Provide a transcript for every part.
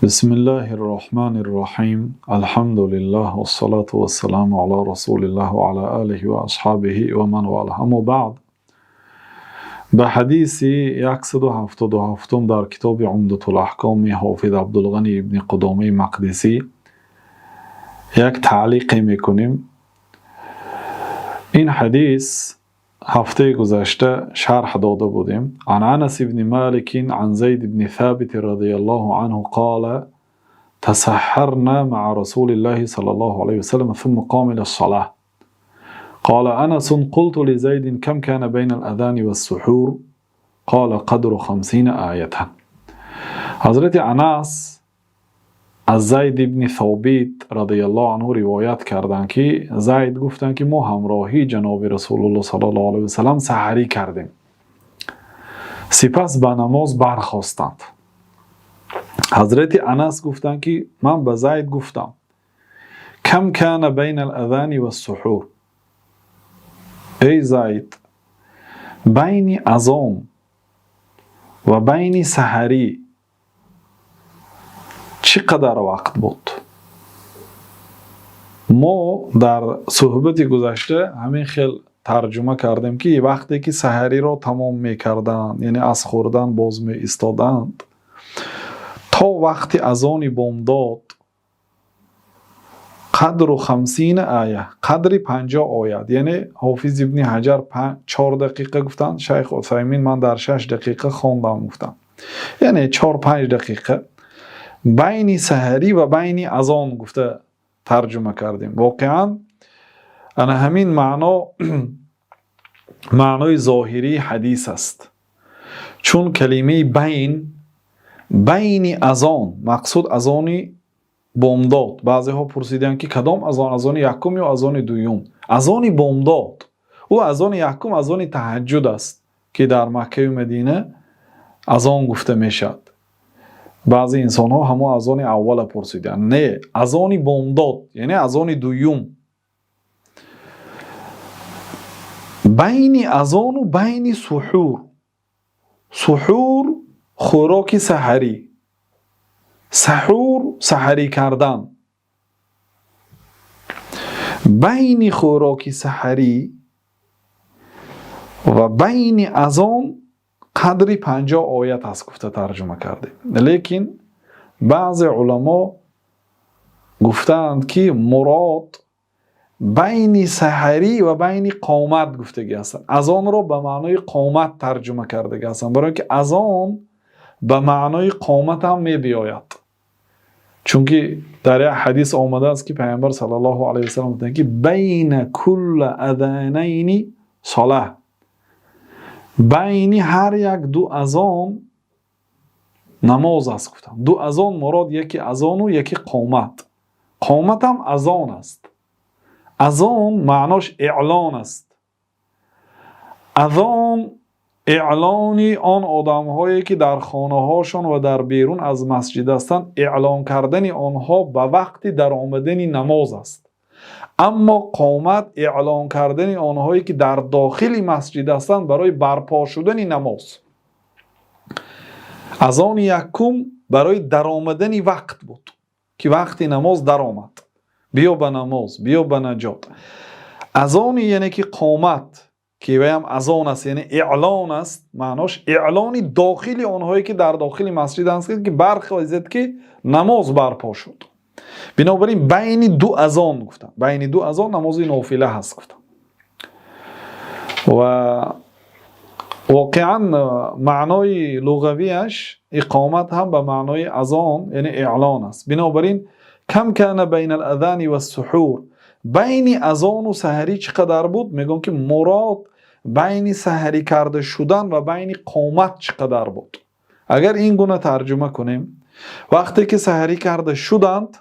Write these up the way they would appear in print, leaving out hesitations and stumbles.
Бисмиллаҳир Роҳманир Роҳим. Алҳамдулиллаҳ вассалату вассаламу ала расулиллаҳ ва ала олиҳи ва асҳобиҳи ва ман валаҳ. Аммо баъд, ба ҳадиси 177 дар китоби Умдатул Аҳкоми Ҳофиз Абдулғани ибни Қудомаи Мақдисӣ як таълиқе мекунем. Ин ҳадис ҳафтаи гузашта шарҳ дода будем. Ан Анас ибни Маликин ан Зайд ибни Собит разияллоҳу анҳу қола: тасаҳҳарна маъа расулиллаҳи саллаллоҳу алайҳи васаллам, сумма қома илас-салоҳ. Қола Анасун: қулту лизайдин: кам кана байна ал-азони вас-суҳур? Қола: қадру 50 оятан. Ҳазрати Анас аз Зайд ибни Собит разияллоҳу анҳу ривоят карданд, ки Зайд гуфтанд, ки мо ҳамроҳии ҷаноби Расулуллоҳ саллаллоҳу алайҳи васаллам саҳарӣ кардем, сипас ба намоз бархостанд. Ҳазрати Анас гуфтанд, ки ман ба Зайд гуфтам: кам кана байна ал-азони вас-суҳур? Эй Зайд, байни азон ва байни саҳарӣ чӣ қадар вақт буд? Мо дар суҳбати гузашта ҳамин хел тарҷума кардем, ки вақте ки саҳариро тамом мекарданд, яъне аз хӯрдан боз меистоданд, то вақти азони бомдод қадру 50 оя, қадри 50 оят. Яъне Ҳофиз ибни Ҳаҷар 4 дақиқа гуфтанд, шайх Усаймин ман дар 6 дақиқа хондам гуфтанд, яъне 4-5 дақиқа байни саҳарӣ ва байни азон гуфта тарҷума кардем. Воқеан, ана ҳамин маъно маънои зоҳирии ҳадис аст, чун калимаи байн, байни азон, мақсуд азони бомдод. Баъзеҳо пурсиданд, ки кадом азон, азони якум ё азони дуюм? Азони бомдод. Ӯ азони якум азони таҳаҷҷуд аст, ки дар Маккаю Мадина азон гуфта мешавад. Баъзе инсонҳо ҳамон азони аввала пурсиданд. Не, азони бомдод, яъне азони дуюм. Байни азону байни суҳур. Суҳур — хӯроки саҳарӣ, саҳур — саҳарӣ кардан. Байни хӯроки саҳарӣ ва байни азон қадри 50 оят аст гуфта тарҷума кардем. Лекин баъзе уламо гуфтаанд, ки мурод байни саҳарӣ ва байни қомат гуфтагӣ ҳастанд. Азонро ба маънои қомат тарҷума кардагӣ ҳастанд, барои ки азон ба маънои қомат ҳам мебиёяд, чунки дар як ҳадис омадааст, ки Пайғамбар саллаллоҳу алайҳи васаллам гуфтанд, ки байна кулла азанайни солаҳ, байни ҳар як ду азон намоз аст гуфтанд. Ду азон мурод яке азону яке қомат. Қоматам азон аст. Азон маънош эълон аст. Азон эълони он одамҳое, ки дар хонаҳошон ва дар берун аз масҷид ҳастанд, эълон кардани онҳо ба вақти даромадани намоз аст. Аммо қомат — эълон кардани онҳое, ки дар дохили масҷид ҳастанд, барои барпо шудани намоз. Азони якум барои даромадани вақт буд, ки вақти намоз даромад, биё ба намоз, биё ба наҷот. Азони, яъне ки қомат, ки ваям азон аст, яъне эълон аст, маънош эълони дохили онҳое, ки дар дохили масҷид ҳастанд, ки бархезед, ки намоз барпо шуд. Бинобар ин байни ду азон гуфтанд, байни ду азон намози нофила ҳаст гуфтанд. Ва воқеан маънои луғавиаш иқомат ҳам ба маънои азон, яъне эълон аст. Бинобар ин кам кана байна алазани вассуҳур, байни азону саҳарӣ чӣ қадар буд? Мегӯям, ки мурод байни саҳарӣ карда шудан ва байни қомат чӣ қадар буд. Агар ин гуна тарҷума кунем, вақте ки саҳарӣ карда шуданд,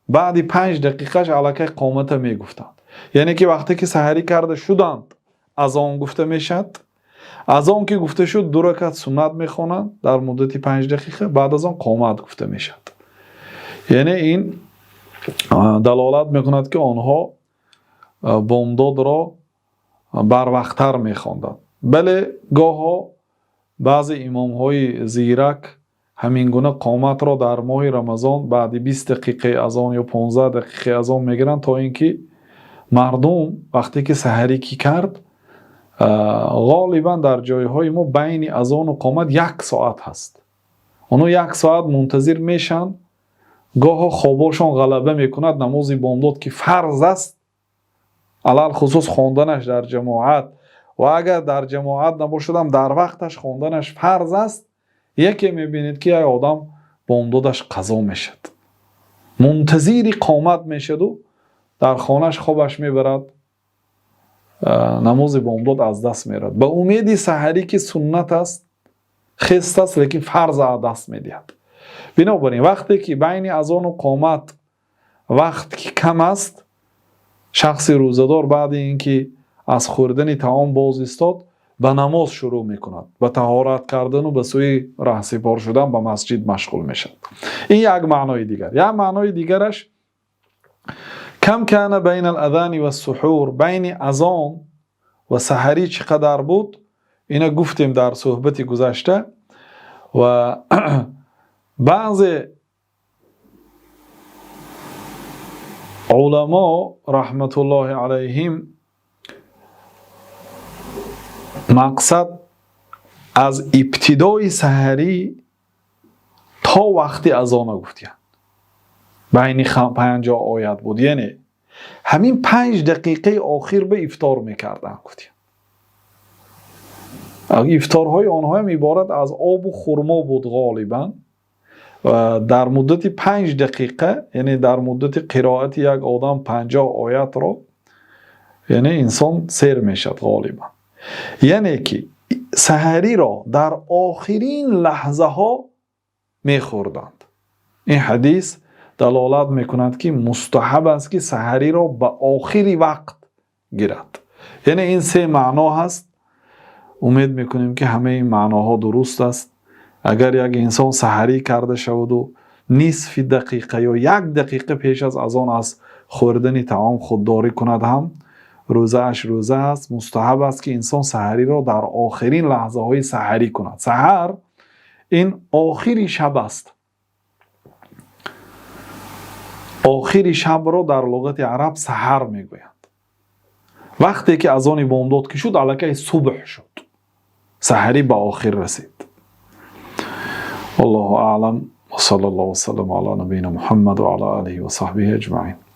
баъди 5 дақиқаш аллакай қомата мегуфтанд. Яъне ки вақте ки саҳарӣ карда шуданд, азон гуфта мешавад. Азон ки гуфта шуд, ду ракат суннат мехонанд дар муддати 5 дақиқа, баъд аз он қомат гуфта мешавад. Яъне ин далолат мекунад, ки онҳо бомдодро барвақттар мехонданд. Бале, гоҳо баъзе имомҳои зирак Ҳамин гуна қоматро дар моҳи Рамазон баъди 20 дақиқаи азон ё 15 дақиқаи азон мегиранд, то ин ки мардум вақте ки саҳарӣ ки кард, ғолибан дар ҷойҳои мо байни азону қомат як соат ҳаст. Онҳо як соат мунтазир мешаванд, гоҳо хобошон ғалаба мекунад. Намози бомдод, ки фарз аст, алалхусус хонданаш дар ҷамоат, ва агар дар ҷамоат набошадам, дар вақташ хонданаш фарз аст. Яке мебинед, ки як одам бомдодаш қазо мешавад, мунтазири қомат мешаду дар хонаш хобаш мебарад, намози бомдод аз даст меравад. Ба умеди саҳарӣ, ки суннат аст, хест аст, лекин фарз аз даст медиҳад. Бинобар ин, вақте ки байни азону қомат вақт ки кам аст, шахси рӯзадор баъди ин ки аз хӯрдани таом боз истод, ба намоз шурӯъ мекунад, ба таҳорат кардану ба сӯи раҳсипор шудан ба масҷид машғул мешавад. Ин як маънои дигар. Як маънои дигараш: كم كان بين الأذان والسحور, байни азон ва саҳарӣ чӣ қадар буд? Ина гуфтем дар суҳбати гузашта. Ва баъзе уламо, раҳматуллоҳи алайҳим, мақсад аз ибтидои саҳарӣ то вақти азона гуфтиянд, байни 50 оят буд, яъне ҳамин 5 дақиқаи охир ба ифтор мекарданд, гуфтиянд. Ифторҳои онҳоям иборат аз обу хурмо буд ғолибан. Дар муддати 5 дақиқа, яъне дар муддати қироати як одам 50 оятро, яъне инсон сер мешавад ғолибан. Яъне ки саҳариро дар охирин лаҳзаҳо мехӯрданд. Ин ҳадис далолат мекунад, ки мустаҳаб аст, ки саҳариро ба охири вақт гирад. Яъне ин се маъно ҳаст. Умед мекунем, ки ҳамаи ин маъноҳо дуруст аст. Агар як инсон саҳарӣ карда шаваду нисфи дақиқа ё як дақиқа пеш аз азон аз хӯрдани таом худдорӣ кунад ҳам, рӯзааш рӯза аст. Мустаҳаб аст, ки инсон саҳариро дар охирин лаҳзаҳои саҳарӣ кунад. Саҳар ин охири шаб аст. Охири шабро дар луғати араб саҳар мегӯянд. Вақте ки азони бомдод ки шуд, аллакай субҳ шуд, саҳарӣ ба охир расид. Аллоҳу аълам, وصلى الله وسلم على نبينا محمد وعلى آله وصحبه أجمعين.